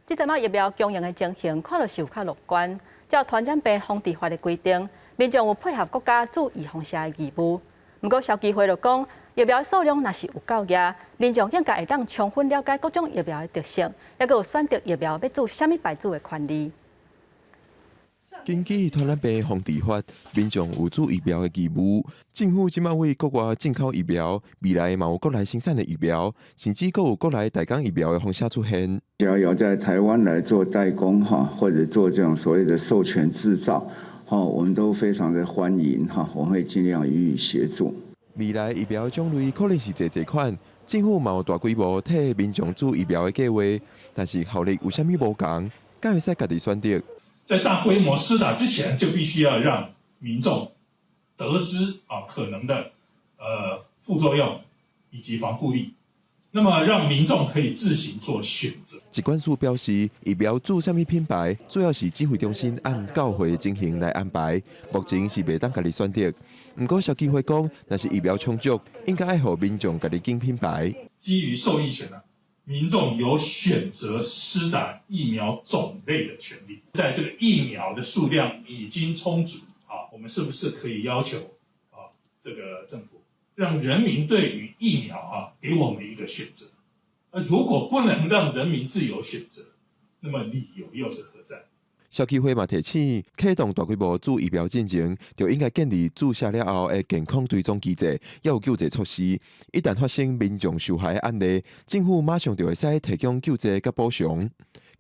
這陣仔疫苗供應的情形，看落是有較樂觀。照傳染病防治法的規定，民眾有配合國家注預防射的義務。毋過消基會就講，疫苗數量若是有夠額，民眾應該會當充分了解各種疫苗的特性，抑閣有選擇疫苗欲注啥物牌子的權利。根據傳染病防治法，民眾有注疫苗的義務。政府這馬對國外進口疫苗，未來嘛有國內生產的疫苗，甚至閣有國內代工疫苗的風險出現。只要有在台灣來做代工哈，或者做這種所謂的授權製造，哈，我們都非常的歡迎哈，我們會盡量予以協助。未來疫苗種類可能是濟濟款，政府嘛有大規模替民眾注疫苗的計劃，但是效力有啥物無仝，敢會使家己選擇？在大規模施打之前，就必須要讓民眾得知啊可能的副作用以及防護力，那麼讓民眾可以自行做選擇。疾管署表示，疫苗注啥物品牌，主要是指揮中心按教會的情形來安排，目前是袂當家己選擇。毋過消基會講，若是疫苗充足，應該愛予民眾家己揀品牌。基於受益權啊，民眾有選擇施打疫苗種類的權利，在這個疫苗的數量已經充足啊，我們是不是可以要求啊，這個政府讓人民對於疫苗啊，給我們一個選擇？而如果不能讓人民自由選擇，那麼理由又是何在？消基會嘛提醒，啟動大規模注疫苗進前，就應該建立注射了後的健康追蹤機制，抑有救濟措施。一旦發生民眾受害的案例，政府馬上就會使提供救濟佮補償。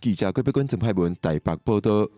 記者郭碧君、鄭派文台北報道。